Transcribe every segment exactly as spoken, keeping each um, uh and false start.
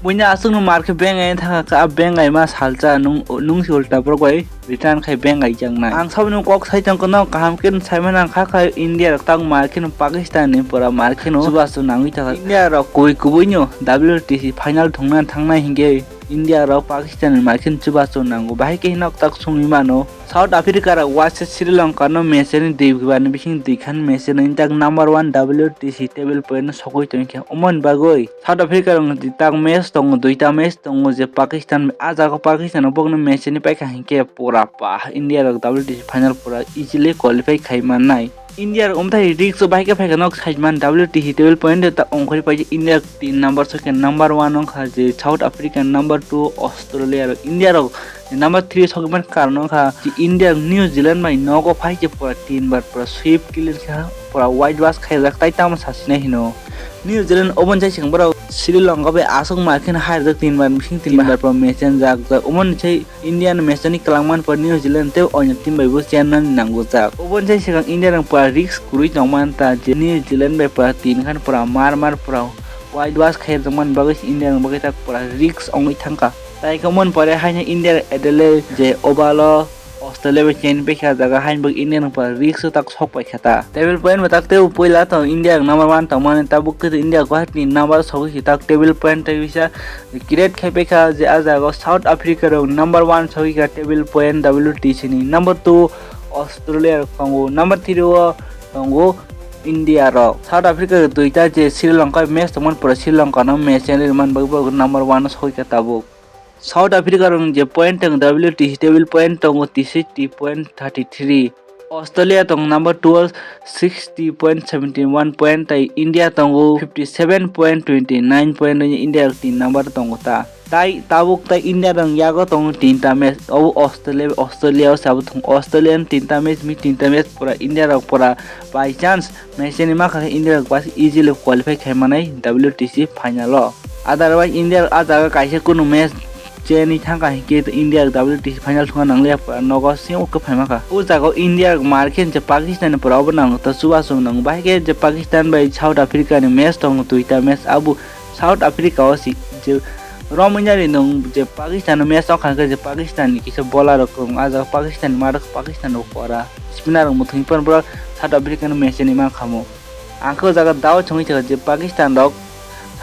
Buini aswkno mar khe beng ai thangkha, a beng ai ma salsa nung, nung si ulta borok bai return khai beng ai jaknai. Ang saboni kok sai tongkha, no kaham khe sai mano, ang kha kha India rok tak mar khe no Pakistan ni pura mar khe no chubachu nangwi thangkha. India rok kubui kubui no W T C final thungna thangnai hinkhe India rok Pakistan ni mar khe no chubachu nango, bahai khe nok tak sungwi mano. South Africa rok waisa Sri Lanka no match ni dui bani bising dui khan match ni tak number one W T C table point no sogwi tongkha. Omoni bagwi South Africa rok ni tak match tongo, duita match tongo je Pakistan, a jaga o Pakistan o bokno match ni paikha hinkhe pura pa India rok W T C final pura easily qualify khai mannai. India rok umthai risk o bahai khe phaikha nok side man W T C table point ta ongkhorwi paikha India tin number sokhe number one wngkha je South Africa number two Australia rok India rok number three sokman karon wngkha je India New Zealand bai nogo phai khe pura tin bar pura sweep clear kha pura white wash khaijak tai tamo sasinai hino. New Zealand oboni jai seng borok Sri Lanka bai aswk ma kheno hairjak tin bar bising tin bar pura match chenjak jak omoni sai India ni match ni kwlangman pura New Zealand tei oinw team bai bo chennani nangujak. Oboni sai swkang India rok pura risk kwrwi tongmanta je New Zealand bai pura tin khan pura mar mar pura white wash khairjakmani bagwi se India ni bagwi tak pura risk ongwi thangkha. Tai khe mon pore haino India Adelaide je obalo Australia bai chen pekha jaga haino bo India ni pura risk tak sok paikha ta. Table point bo tak tebo puila to India number one tongmani tabuk khe India Guwahati ni number sogwi si tak table point tei bisa create khai pekha je a jaga o South Africa rok number one sogwi kha table point W T C ni, number two Australia rok tongo, number three o tongo India rok. South Africa rok duita je Sri Lanka match tongmani pura Sri Lanka no match chen rwmani bagwi bo number one o sogwi kha tabuk. South Africa rok je point tong W T C table point tongo tisiti point thirty three. Australia tong number two o sixty point seventy one point tei India tongo fifty seven point twenty nine point, India rok tin number tongo ta. Tai tabuk tai India rok yago tongo tinta match, obo Australia, Australia o sabo thung Australia ni tinta match mi tinta match pura India rok pura by chance match ni makha khe India rok basi easily qualify khai manai W T C final o. Otherwise India rok a jaga kaisa kunu match chenwi thangkha hinkhe India rok W T C final thungna nangliya pura nogo sing o kwphai makha. O jaga o India rok mar khe je Pakistan ni pura obo nango ta chubachu nango, bahai khe je Pakistan bai South Africa ni match tongo duita match abo South Africa o si je rom wngya ni nwng je Pakistan o match wngkha khe je Pakistan ni kisa bowler rok kwrwng, ah jaga Pakistan ni math Pakistan rok pora spinner rok mwthangwi phano borok South Africa no match ni mankhamu. Ang khe o jaga doubt wngwi thangkha je Pakistan rok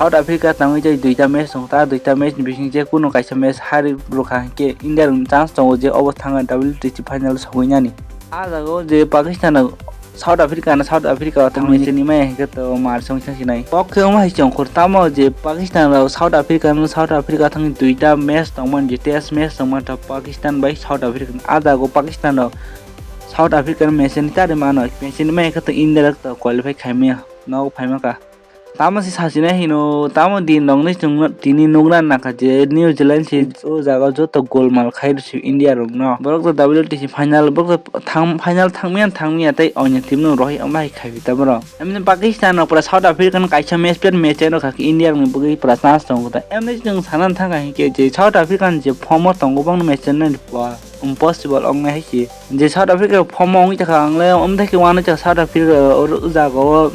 South Africa tangwi tei duita match tongo, ta duita match ni bising je kunu kaisa match hari rwkha hinkhe India rok ni chance tongo je obo thangna W T C final o sogwi nani. Ah jaga o je Pakistan rok South Africa no South Africa o thangwi chini maya hinkhe to mar song song sinai. Kok khe wngma hai chongkhor tamo je Pakistan rok South Africa no South Africa thangwi duita match tongmani je test match tongmani to Pakistan bai South Africa. Ah jaga o Pakistan rok South Africa no match ni tari mano, match ni maya khe to India rok to qualify khai maya nogo phai maka. Tamo se sachina hino, tamo din rok ni chwng no tini nukna nangkha je New Zealand se o jaga o joto golmal khai rw se India rok no. Borok to W T C final, borok to thang, final thangmaya thangmaya tei onya team no rohoi wng bai khai ta borok. Emni Pakistan rok pura South Africa no kaisa match player match rok kha khe India rok ni bagwi pura chance tongo ta. Emni chwng sana thangkha hinkhe je South Africa ni je form o tongo bangni match no impossible wngnai hai se. Je South Africa form o wngwi thangkha, ang le omo thai khe uanwi thangkha South Africa o jaga o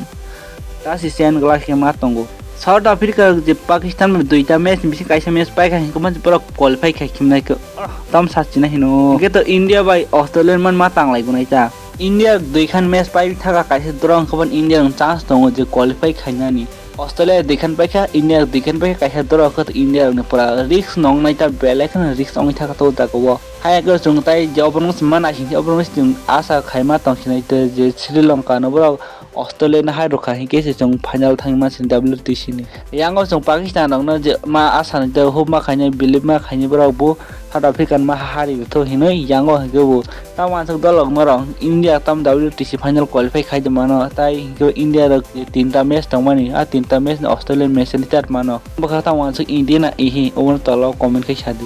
ta se chen glak khe ma tongo. South Africa je Pakistan bai duita match ni bising kaisa match paikha hinkhe ma borok qualify khai khimnai khe, ah, tam sachina hino. Hinkhe to India bai Australia man ma tanglai gunai ta. India dui khan match pai thangkha kaisa draw wngkha ban India rok chance tongo je qualify khainani. Australia dui khan paikha, India dui khan paikha, kaisa draw khe India rokni pura risk no wngnai ta, belai kheno risk wngwi thangkha to o jaga o. Haya khe chwng tai je oborok se ma naising se, oborok se chwng asa khaima tong sinai tei je Sri Lanka no borok Australia no hai rwkha hinkhe se chwng final thangwi ma sini W T C ni. Yango chwng Pakistan rokno je ma asa ni tei hope ma khainai, believe ma khainai borok bo South Africa no ma hari rwtho hinwi yango hinkhe bo. Tamo wansuk dolok norok India tam W T C final qualify khai de mano, tai hinkhe India rok tinta match tongmani, a tinta match ni Australia match ni chat mano. Bwkha tamo wansuk India na ihi, obono tolo comment khai sadi.